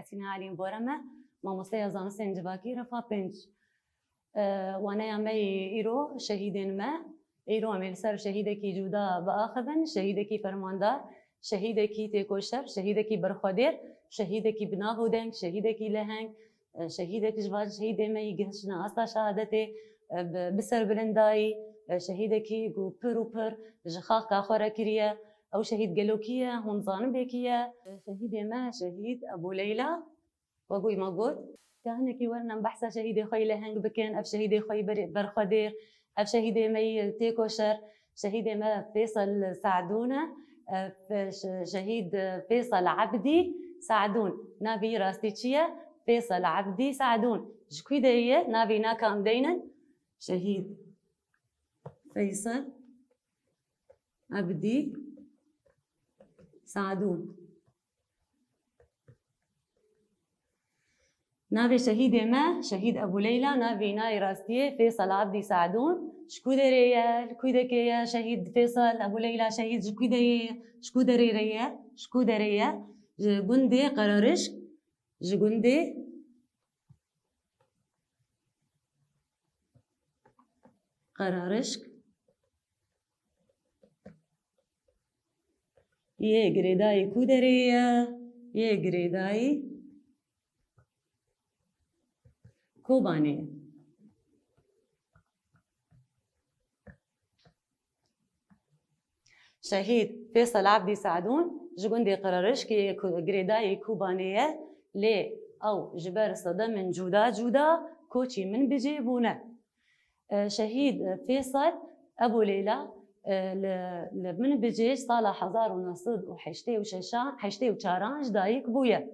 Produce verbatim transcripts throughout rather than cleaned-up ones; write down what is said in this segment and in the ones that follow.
Sîna Elî Bore me, mamosteya zanistên civakî refa pênc. E, waneya me yê îro şehîdên me. Îro em ê li ser şehîdekî cuda biaxivin, şehîdekî fermandar, şehîdekî têkoşer, şehîdekî berxwedêr, şehîdekî bi nav û deng, şehîdekî leheng, e, şehîdek ji van şehîdê me yî gihiştine asta şehadetê, e, bi, bi serbilindayî, e, şehîdekî ku pir û pir ji xaxka xwe re kiriye. Ew şehîd gelo kî ye? Hûn zanin bê kî ye? Şehîdê me, şehîd Ebû Leyla. Wekî me got, ka hinekî werin em behsa şehîdê xwe yî leheng bikin, ev şehîdê xwe yî berê-, berxwedêr, ev şehîdê me yî têkoşer, şehîdê me Fêsal Sadûn e, e, fe-, şe-, şehîd Fêsal Ebdî Sadûn. Navê yî rastî çi ye? Fêsal Ebdî Sadûn. Ji kû de ye? Navê wî na ka em deynin? Şehîd Feysel Ebdî Sadûn. Navê şehîdê me, şehîd Ebû Leyla, navê wî na yê rastiyê Fêsal Abdî Sadûn. Ji kû derê ye, li kû dekê ye, şehîd Fêsal Ebû Leyla, şehîd ji kû derê ye, ji kû derê re ye, ji kû derê ye? Ji gundê Qerarişk, ji gundê Qerarişk. Yê girêdayî kû derê ye? Yê girêdayî Kobanê ye. Şehîd Fêsal Abdî Sadûn ji gundê Qerarişkê ku-, girêdayî Kobanê ye, lê ew ji ber sedemên cuda cuda koçî Minbicê bûne. E, şehîd, e, Fêsal Ebû Leyla, e, li, li Minbicê sala hezar û neh sed û heştê û şeşan, heştê û çaran ji dayik bûye.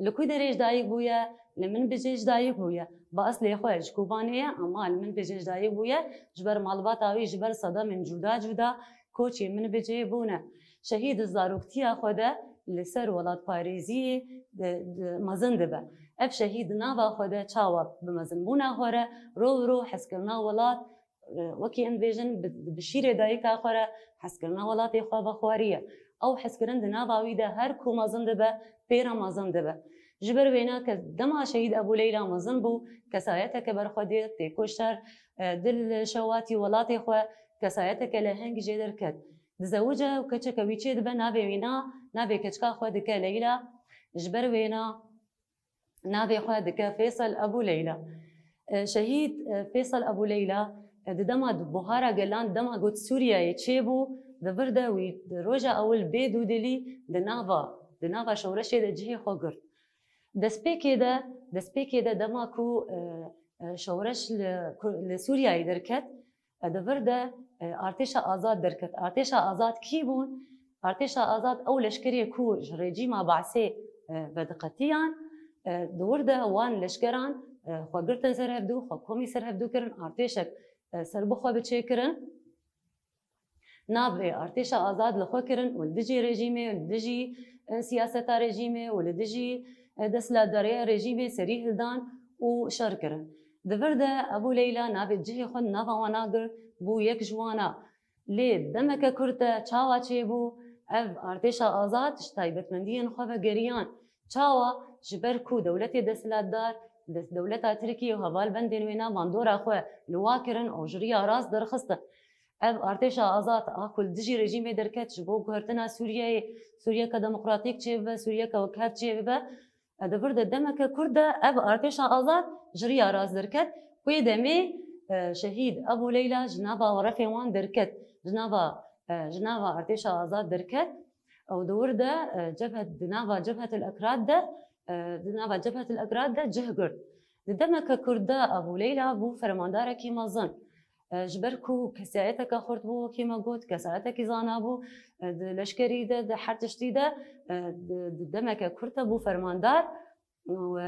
Li ku derê ji dayik bûye? Li Minbicê ji dayik bûye. Bi eslê xwe ji Kobanê ye, ama li Minbicê ji dayik bûye. Ji ber malbata wî, ji ber sedemên cuda cuda koçê Minbicê bûne. Şehîd di zaroktiya xwe de li ser welatparêziyê di, di, mezin dibe. Ev şehîd di nava xwe de çawa bi mezinbûna xwe re ro bi ro hezkirina welat, e, wekî em dibêjin, bi, bi şîrê dayika xwe re hezkirina welatê xwe vexwariye. Ew hezkirin di nava wî de her ku mezin dibe, pê re mezin dibe. Ji ber wêna ke dema şehîd Ebû Leyla mezin bû, kesayeteke berxwedêr, têkoşer, e, dilşewatî welatê xwe, kesayeteke leheng jê derket. Dizewice û keçeke wî çêdibe, navê wî na, navê keçika xwe dike Leyla. Ji ber wêna navê xwe dike Fêsal Ebû Leyla. E, şehîd, e, Fêsal Ebû Leyla, e, di dema di buhara gelan, dema got Sûriyeyê çêbû, di vir de wî di roja ewil bê dûdilî di nava, di nava şoreşê de cihê xwe girt. Destpêkê de, destpêkê de dema ku, e, e, şoreş li Kur-, li Sûriyeyê derket, e, di vir de, e, artêşa azad derket. Artêşa azad kî bûn? Artêşa azad ew leşkerê ku ji rejîma Baasê, e, vediqetiyan, e, di wir de wan leşkeran, e, xwe girtin ser hevdû, xwe komî ser hevdû kirin, artêşek, e, serbixwe bi çêkirin. Navê artêşa azad li xwe kirin û li dijî rejîmê û li dijî, e, siyaseta rejîmê û li dijî, e, desthilatdariya rejîmê serî hildan û şer kirin. Di vir de Ebû Leyla navê cihê xwe di nava wana girt, bû yek ji wana. Lê demeke kurt de çawa çêbû? Ev artêşa azad ji taybetmendiyên xwe ve geriyan. Çawa? Ji ber ku dewletê desthilatdar, de-, dewleta Tirkiyê û hevalbendên wê na bandora xwe li wa kirin û ji riya rast derxistin. Ev artêşa azad a ku li dijî rejîmê derket ji bo guhertina Sûriyeyê, Sûriyeke demokratîk çêbibe, Sûriyeke wekhev çêbibe, e, di vir de demeke kurt de ev artêşa azad ji riya rast derket. Wê demê, e, şehîd Ebû Leyla ji nava refê wan derket, ji nava, e, ji nava artêşa azad derket. Ew di wir de, e, cebhet, di nava Cebhetul Ekrad de, e, di nava Cebhetul Ekrad de cih girt. Di demeke kurt de Ebû Leyla bû fermandarekî mezin. E, ji ber ku kesayeteke xurt bû, wekî me got, kesayetekî zana bû, e, di leşkerî de, di her tiştî de, e, di, di demeke kurt de bû fermandar. Û,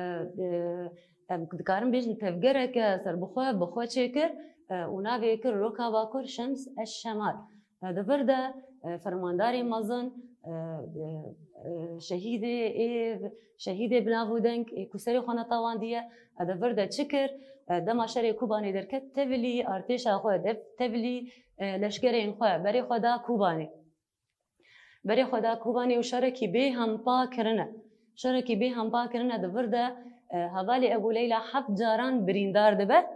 e, em dikarin bêjin tevgereke serbixwe bi xwe çêkir, e, û navê kir Roka Bakur, Şems eş Şemal. E, di vir de, e, fermandarê mezin, e, e, e, şehîdê ê, şehîdê bi nav û deng ê ku serê xwe netewandiye, e, di vir de çi kir? E, dema şerê Kobanê derket, tevlî artêşa xwe, dev-, tevlî, e, leşkerên xwe, berê xwe da Kobanê. Berê xwe da Kobanê û şerekî bêhempa kirine. Şerekî bê hempa kirine di vir de, e, hevalê Ebû Leyla heft caran birîndar dibe,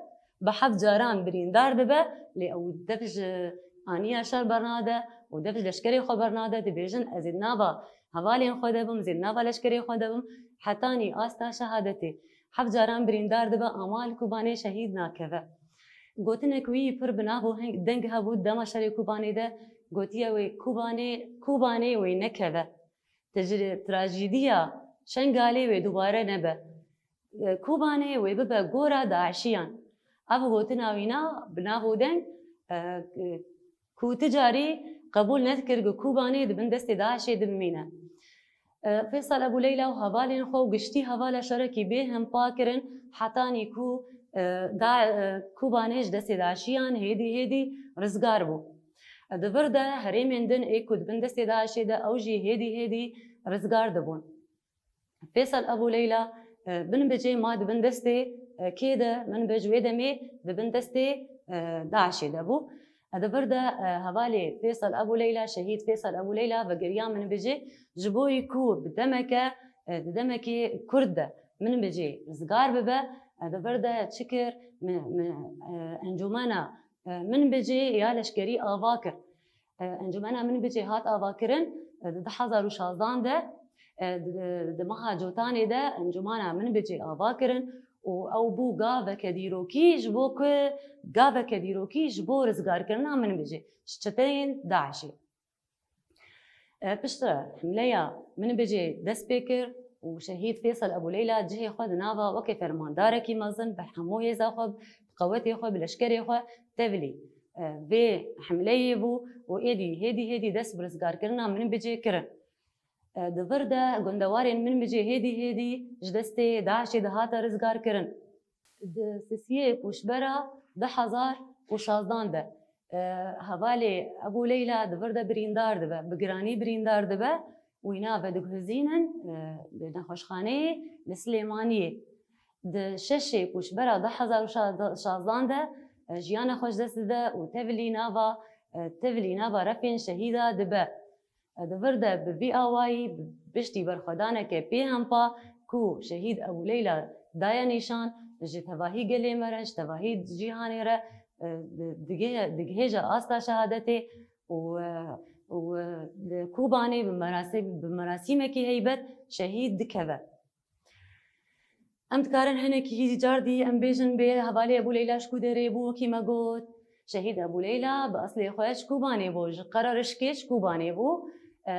bi heft caran birîndar dibe, lê ew def ji aniya şer bernade û def ji leşkerê xwe bernade, dibêjin, ez ê di nava hevalên xwe de bim, ez ê di nava leşkerê xwe de bim, hetanî asta şehadetê. Heft caran birîndar dibe, ama li Kobanê şehîd nakeve. Gotinek wî pir bi nav û heng-, deng hebû, dema şerê Kobanê de gotiye wê, Kobanê, Kobanê wê nekeve. Tecrî-, trajediya Şengalê wê dubare nebe. E, Kobanê wê bibe gora DAIŞiyan. Ev gotina wîna bi nav û deng, e, e, ku ti carî qebûl nedikir ku Kobanê di bin destê DAIŞê de bimîne. E, Fêsal Ebû Leyla û hevalên xwe û giştî hevala şerekî bê hempa kirin, hetanî ku, e, da, e, Kobanê ji destê DAIŞiyan hêdî hêdî rizgar bû. E, di vir de herêmên din ê ku di bin destê DAIŞê de, ew jî hêdî hêdî rizgar dibûn. Fêsal Ebû Leyla, e, Minbicê ma di bin destê, e, kê de? Minbic wê demê di bin destê, e, DAIŞê de bû. E, di vir de, e, hevalê Fêsal Ebû Leyla, şehîd Fêsal Ebû Leyla vegeriya Minbicê, ji bo yî ku bi demeke, e, di demekê kurt de Minbicê rizgar bibe, e, di vir de çi kir? Mi-, mi-, e, encûmena, e, Minbicê ya leşkerî ava kir. E, encûmena Minbicê hat avakirin, e, di du hezar û şazdan de, e, di, di meha Cotanê de encûmena Minbicê ava kirin û ew bû gaveke dîrokî ji bo ku, gaveke dîrokî ji bo rizgarkirina Minbicê ji çeteyên DAIŞê. E, piştre hemleya Minbicê dest pê kir û şehîd Fêsal Ebû Leyla cihê xwe di nava weke fermandarekî mezin bi hemû hêza xwe, bi qewetê xwe, bi leşkerê xwe tevlî, e, vê hemleyê bû û êdî hêdî hêdî dest bi rizgarkirina Minbicê kirin. E, di vir de gundewarên Minbicê hêdî hêdî ji destê DAIŞê dihate rizgarkirin. Di sisiyê Pûşbera du hezar û şazdan de, e, hevalê Ebû Leyla di vir de birîndar dibe, bi giranî birîndar dibe, wîna vediguhezînin, e, di nexweşxaneyê li Silêmaniyê. Di şeşê Pûşbera du hezar û şazdan de, e, jiyana xwe ji dest dide û tevlî nava, e, tevlî nava refên şehîda dibe. E, di vir de bi vî awayî bi piştî berxwedaneke pê hempa ku şehîd Ebû Leyla daye nîşan, ji tevahî gelê me re, ji tevahî cîhanê re, e, di-, digihê-, digihêje asta şehadetê û, e, û, e, li Kobanê bi merasî-, bi merasîmekî heybet şehîd dikeve. Em dikarin hinekî hîdî car dî em bêjin bê hevalê Ebû Leyla ji ku derê bû, wekî me got, şehîd Ebû Leyla bi eslê xwe ji Kobanê bû, ji Qerarişkê ji Kobanê bû. E,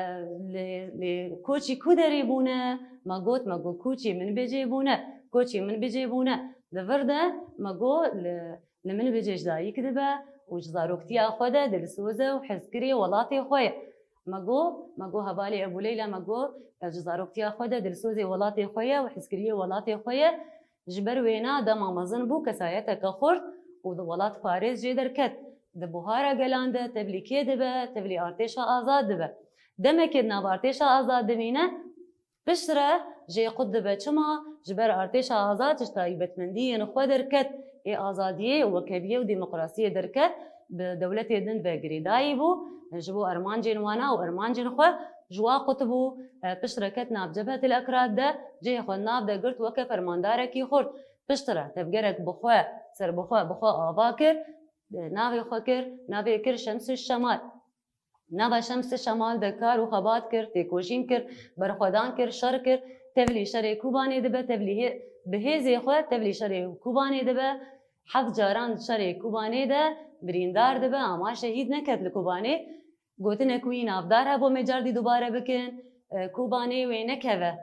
lê, lê koçî ku derê bûne? Me got, me got, koçî Minbicê bûne, koçî Minbicê bûne. Di vir de me got, li, li Minbicê ji dayik dibe û ji zaroktiya xwe de dilsoz e û hizkirê welatê xwe ye. Me got, me got, hevalê Ebû Leyla, me got, ez ji zaroktiya xwe de dilsozê welatê xwe ye û hizkiriyê welatê xwe ye. Ji ber wêna dema mezin bû, kesayeteke xurt û di welatparêz jê derket. Di buhara gelan de tevlî kê dibe? Tevlî artêşa azad dibe. Demekê di nav artêşa azad dimîne, piştre jê qut dibe. Çima? Ji ber artêşa azad ji taybetmendiyên xwe derket, ê azadiyê û wekeviyê û demokrasiyê derket, bi dewletê din ve girêdayî bû, ji bo armancên wana û armancên xwe ji wa qut bû. E, piştre ket nav Cebhetil Ekrad de, cihê xwe nav de girt weke fermandarekî xurt. Piştre tevgerek bi xwe, ser bi xwe, bi xwe ava kir, e, navê xwe kir, navê kir Şemsû Şemal. Nava Şemsû Şemal de kar û xebat kir, têkoşîn kir, berxwedan kir, şer kir. Tevlî şerê Kobanê dibe, tevlî hê-, bi hêzê xwe tevlî şerê Kobanê dibe. Heft caran şerê Kobanê de birîndar dibe, ama şehîd neket li Kobanê. Gotinek wî navdar hebû, me cardî dubare bikin, e, Kobanê wê nekeve.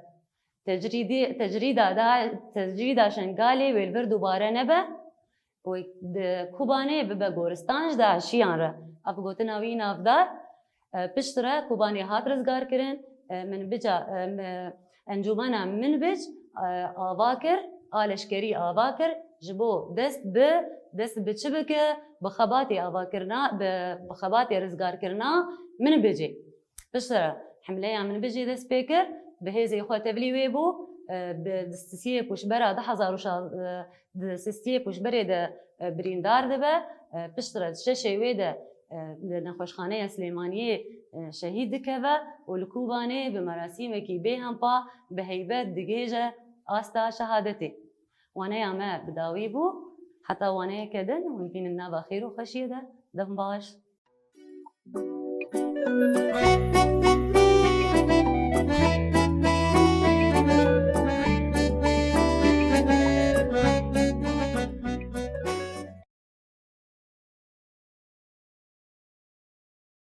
Tecrîdî-, tecrîda da-, tecrîda Şengalê wê li vir dubare nebe. Û di Kobanê bibe goristan ji DAIŞiyan re. Ev gotina wî navdar, e, piştre Kobanê hat rizgarkirin, e, Minbica, e, mi-, encûmena Minbic, e, ava kir, a leşkerî ava kir, ji bo dest bi, dest bi çi bike, bi xebatê avakirina, bi, bi xebatê rizgarkirina Minbicê. Piştre hemleya Minbicê dest pê kir, bi hêzê xwe tevlî wê bû, e, bi, di sisiyê Pûşbera du hezar û şazdeh, e, di sisiyê Pûşberê de, e, birîndar dibe, e, piştre di şeşê wê de, e, li Nexweşxaneya Silêmaniyê, e, şehîd dikeve û li Kobanê bi merasîmekî bêhempa bi heybet digihêje asta şehadetê. Waneya me bi dawî bû. Heta waneyeke din, hûn bînin nava xêr û xweşiyê de. Dem baş.